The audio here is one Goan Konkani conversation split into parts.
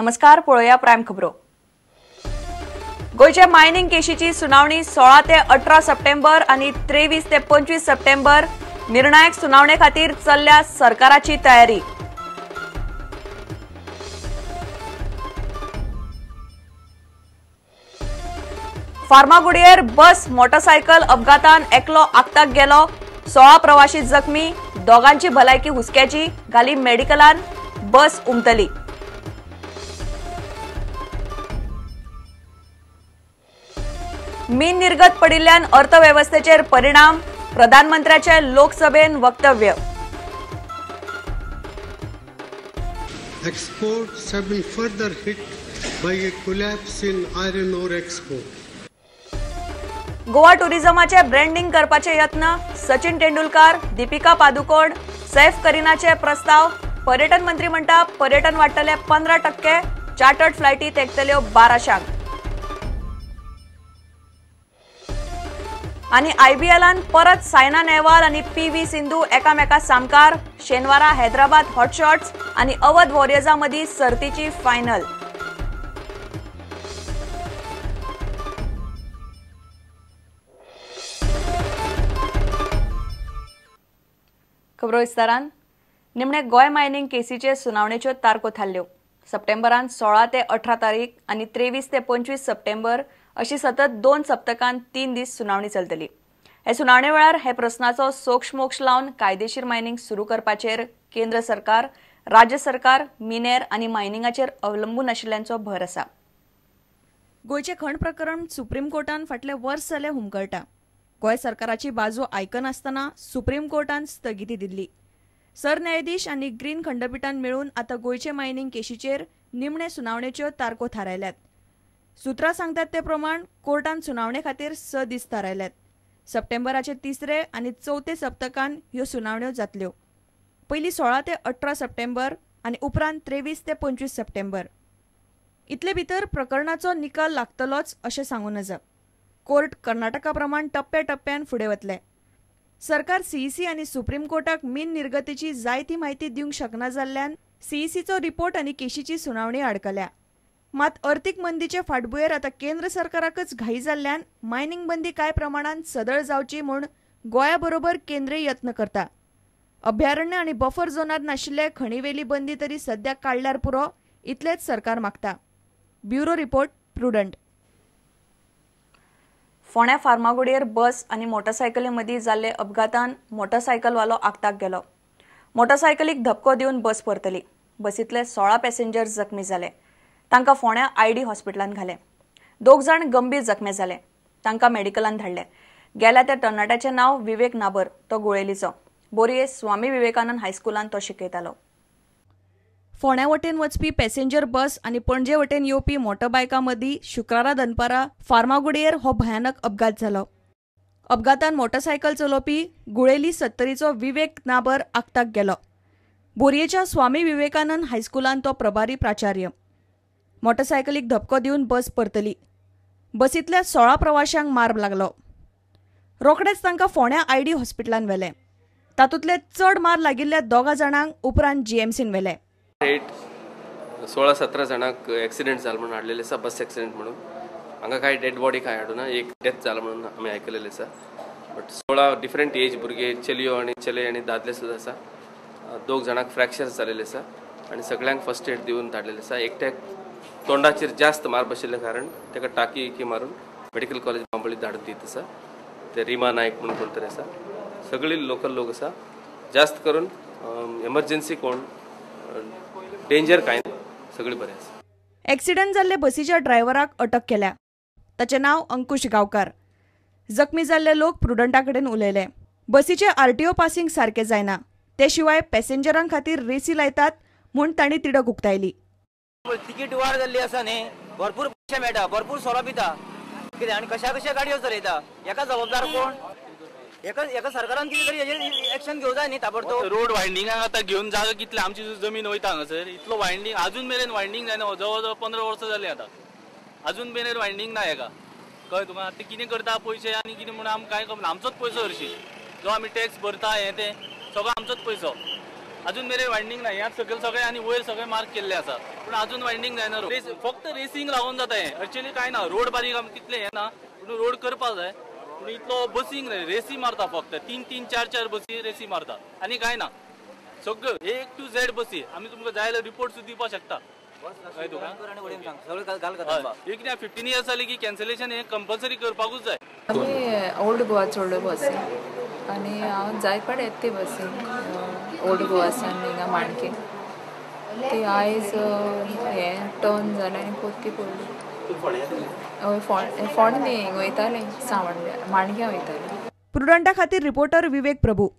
नमस्कार, पळोवया प्रायम खबरो. गोंयच्या मायनिंग केशीची सुनावणी 16 ते 18 सप्टेंबर आणि 23 ते 25 सप्टेंबर निर्णायक सुनावणे खातीर चल्ल्या सरकाराची तयारी. फार्मागुडयेर बस मोटरसायकल अपघातान एकलो आक्ताक गेलो, 16 प्रवाशी जखमी, दोगांची भलायकी हुसक्याची, घाली मेडिकलान, बस उमतली. मीन निर्गत पडिल्ल्यान अर्थवेवस्थेचेर परिणाम, प्रधानमंत्र्याचे लोकसभेन वक्तव्य. Exports have been further hit by a collapse in iron ore export. Goa टुरिझमाचे branding करपाचे यत्न, सचिन तेंडुलकर, दीपिका पादुकोण, सैफ करीनाचे प्रस्ताव. पर्यटन मंत्री म्हणटा पर्यटन वाडटले 15%, चार्टर्ड फ्लायटी तेंकतल्यो 1200. आनी आयबीएलान परत सायना नेहवाल आनी पीव्ही सिंधू एकामेका सामकार. शेनवारा हैदराबाद हॉटशॉट्स आनी अवध वॉरियर्सा मदीं सर्तीची फायनल. खबरो विस्तारान. निमणे गोंय मायनिंग केसीचे सुनावणेच्यो तारखो थारल्यो. सप्टेंबरान 16 ते 18 तारीख आनी 23 ते 25 सप्टेंबर अशी सतत 2 सप्तकान 3 दीस सुनावणी चलतली. हे सुनावणे वेळार हे प्रस्नाचो सोक्षमोक्ष लावन कायदेशीर मायनिंग सुरू करपाचेर केंद्र सरकार, राज्य सरकार, मिनेर आनी मायनिंगाचेर अवलंबून आशिल्ल्यांचो भर आसा. गोंयचें खण प्रकरण सुप्रीम कोर्टान फाटले वर्स जालें हुमकळटा. गोंय सरकाराची बाजू आयकनासतना सुप्रीम कोर्टान स्थगिती दिल्ली. सरन्यायाधीश आनी ग्रीन खंडपिठान मेळून आतां गोंयचे मायनिंग केशीचेर निमणे सुनावणेच्यो तारखो थारायल्यात. सुत्रां सांगतात ते प्रमाण कोर्टान सुनावणे खातीर 6 दीस थारायल्यात. सप्टेंबराचे 3रे आनी 4 सप्तकान ह्यो सुनावण्यो जातल्यो. पयलीं 16 ते 18 सप्टेंबर आनी उपरांत 23 ते 25 सप्टेंबर. इतले भितर प्रकरणाचो निकाल लागतलोच अशें सांगू नजं. कोर्ट कर्नाटका प्रमाण टप्प्या टप्प्यान फुडें वतले. सरकार सीईसी आनी सुप्रीम कोर्टाक मीन निर्गतीची जाय ती म्हायती दिवंक शकना जाल्ल्यान सीईसीचो रिपोर्ट आनी केशीची सुनावणी आडकल्या. मात अर्थीक मंदीचे फाटभुंयेर आतां केंद्र सरकाराकच घाई जाल्ल्यान मायनिंग बंदी कांय प्रमाणान सदळ जावची म्हूण गोंया बरोबर केंद्रीय यत्न करता. अभयारण्य आनी बफर झोनांत नाशिल्ले खणीवेली बंदी तरी सद्या काडल्यार पुरो इतलेंच सरकार मागता. Bureau report, Prudent. फोंड्या फार्मागुडयेर बस आनी मोटरसायकली मदीं जाल्ले अपघातान मोटरसायकलवालो आक्ताक गेलो. मोटरसायकलीक धपको दिवन बस परतली. बसींतले 16 पॅसेंजर जखमी जाले. तांकां फोंड्या आयडी हॉस्पिटलांत घाले. 2 जाण गंभीर जखमी जाले. तांकां मेडिकलांत धाडले. गेल्या त्या तरणाट्याचें नांव विवेक नाबर, तो गुळेलीचो. बोरये स्वामी विवेकानंद हायस्कुलांत तो शिकयतालो. फोंड्या वटेन वचपी पॅसेंजर बस आनी पणजे वटेन येवपी मोटरबायकां मदीं शुक्रारा दनपारा फार्मागुडयेर हो भयानक अपघात जालो. अपघातान मोटरसायकल चलोवपी गुळेली सत्तरीचो विवेक नाबर आक्ताक गेलो. बोरयेच्या स्वामी विवेकानंद हायस्कुलांत तो प्रभारी प्राचार्य. मोटरसायकलीक धपको दिवन बस परतली. बसींतल्या 16 प्रवाशांक मार लागलो. रोखडेच तांकां फोंड्या आयडी हॉस्पिटलांत व्हेले. तातूंतले चड मार लागिल्ल्या 2 जाणांक उपरांत जीएमसीन व्हेले. 16-17 जाणांक एक्सिडेंट जाला म्हणून हाडलेले आसा, बस एक्सिडेंट म्हणून. हांगा कांय डेड बॉडी कांय हाडूना, एक डेथ जाला म्हणून आमी आयकलेलें आसा. बट 16 डिफरंट एज भुरगे, चलयो आनी चले आनी दादले सुद्दां आसा. 2 जाणांक फ्रॅक्चर जालेले आसा आनी सगळ्यांक फर्स्ट एड दिवन धाडलेले आसा. एकट्याक तोंडाचेर जास्त मार बशिल्ल्या कारण ताका टाकी इकी मारून मेडिकल कॉलेज बांबोळी धाडून दीत आसा. ते रिमा नायक म्हणून कोण तरी आसा. सगळी लोकल लोक आसा. जास्त करून एमर्जन्सी कोण डेंजर कांय ना, सगळी बरें आसा. एक्सिडंट जाल्ले बसीच्या ड्रायव्हराक अटक केल्या. ताचें नांव अंकुश गांवकार. जखमी जाल्ले लोक प्रुडंटा कडेन उलयले. बसीचे आरटीओ पासिंग सारकें जायना, ते शिवाय पॅसेंजरां खातीर रेसी लायतात म्हूण तांणी तिडक उक्तायली. तिकीट वाड जाल्ली आसा न्ही, भरपूर पयशे मेळटा, भरपूर सोरो पिता कितें आनी कशा कशा गाडयो चलयता. हेका जबाबदार कोण? एका सरकारान कितें तरी हेजेर एक्शन घेवंक जाय न्ही ताबडतोब. रोड वायंडिंगाक आतां घेवन जागा कितले आमची जमीन वयता हांगासर, इतलो वायंडींग अजून मेरेन वायंडींग जायना. जवळ जवळ 15 वर्सां जालीं आतां, अजून मेरेन वायंडींग ना हेका. कळ्ळें तुका? आतां कितें करता पयशे आनी कितें म्हणून आमकां कांय खबर ना. आमचोच पयसो हरशीं, जो आमी टॅक्स भरता हें तें सगळो आमचोच पयसो. अजून मेरेन वायंडींग ना. ह्यात सकयल सगळें आनी वयर सगळें मार्क केल्ले आसा पूण अजून वायंडींग जायना. फक्त रेसींग लागून जाता हें, एक्चुअली कांय ना. रोड बारीक आमकां तितलें हें ना पूण रोड करपाक जाय. पूण इतलो बसींग रेसी मारता फक्त 3-3, 4-4 बसी रेसी मारता आनी कांय ना. सगळ्यो A to Z बसी आमी तुमकां जाय जाल्यार रिपोर्ट सुद्दां दिवपाक शकता. एक ना 15 इयर्स जाली की कॅन्सलेशन हें कंपल्सरी करपाकूच जाय. आमी ओल्ड गोवा चडलो बसीन आनी हांव जाय पाट येता ते बसीन ओल्ड गोवासान हिंगा माणके. ती आयज हें टर्न जालें आनी पोरती पडली. हय फोंड न्ही हिंगा वयतालें सांवड्ड्या माणक्यां वयतालें. प्रुडंटा खातीर रिपोर्टर विवेक प्रभू.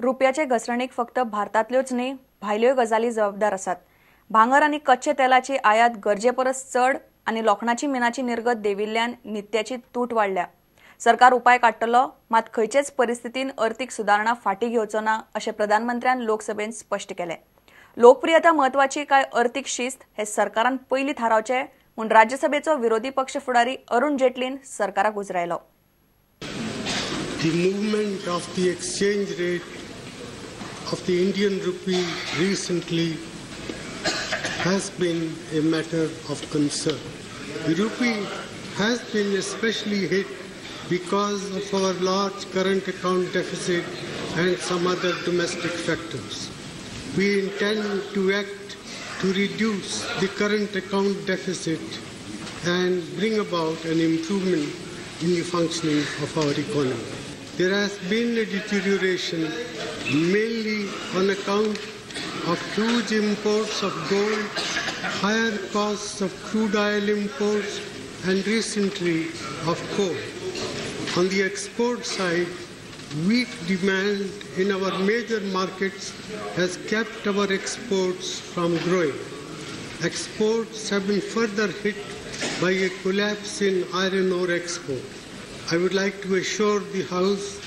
रुपयाचे घसरणीक फक्त भारतांतल्योच न्ही भायल्योय गजाली जबाबदार आसात. भांगर आनी कच्चे तेलाची आयात गरजे परस चड आनी लोखणाची मिनाची निर्गत देंविल्ल्यान नित्याची तूट वाडल्या. सरकार उपाय काडटलो मात खंयचेच परिस्थितीन अर्थीक सुदारणा फाटीं घेवचो ना अशें प्रधानमंत्र्यान लोकसभेन स्पश्ट केलें. लोकप्रियता म्हत्वाची काय अर्थीक शिस्त हें सरकारान पयलीं थारावचें म्हूण राज्यसभेचो विरोधी पक्ष फुडारी अरुण जेटलीन सरकाराक उजरायलो. The movement of the exchange rate of the Indian rupee recently has been a matter of concern. The rupee has been especially hit because of our large current account deficit and some other domestic factors. We intend to act to reduce the current account deficit and bring about an improvement in the functioning of our economy. There has been a deterioration mainly on account of huge imports of gold, higher costs of crude oil imports, and recently of coal. On the export side, weak demand in our major markets has kept our exports from growing. Exports have been further hit by a collapse in iron ore export. I would like to assure the House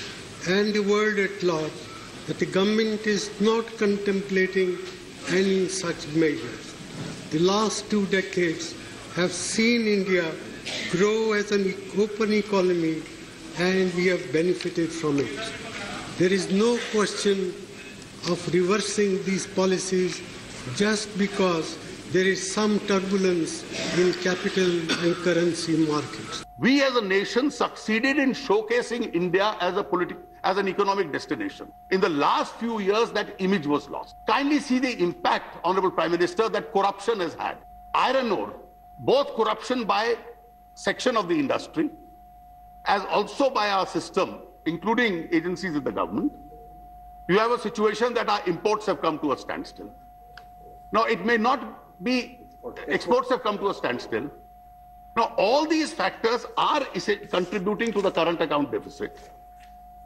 and the world at large that the government is not contemplating any such measures. The last 2 decades have seen India grow as an open economy, and we have benefited from it. There is no question of reversing these policies just because there is some turbulence in capital and currency markets. We as a nation succeeded in showcasing India as a as an economic destination. In the last few years, that image was lost. Kindly see the impact, Honorable Prime Minister, that corruption has had. Iron ore, both corruption by section of the industry, as also by our system, including agencies in the government, you have a situation that our imports have come to a standstill. Now, it may not be, exports have come to a standstill. Now, all these factors are contributing to the current account deficit.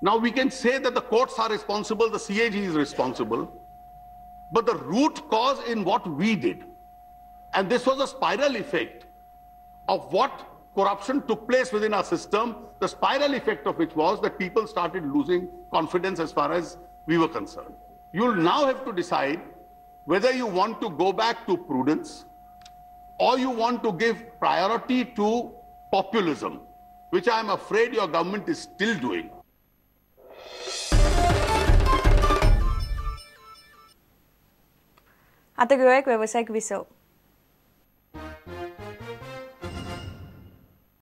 Now, we can say that the courts are responsible, the CAG is responsible, but the root cause in what we did, and this was a spiral effect of what corruption took place within our system, the spiral effect of which was that people started losing confidence as far as we were concerned. You'll now have to decide whether you want to go back to prudence or you want to give priority to populism, which I'm afraid your government is still doing. आता घेऊया एक व्यावसायिक विसव.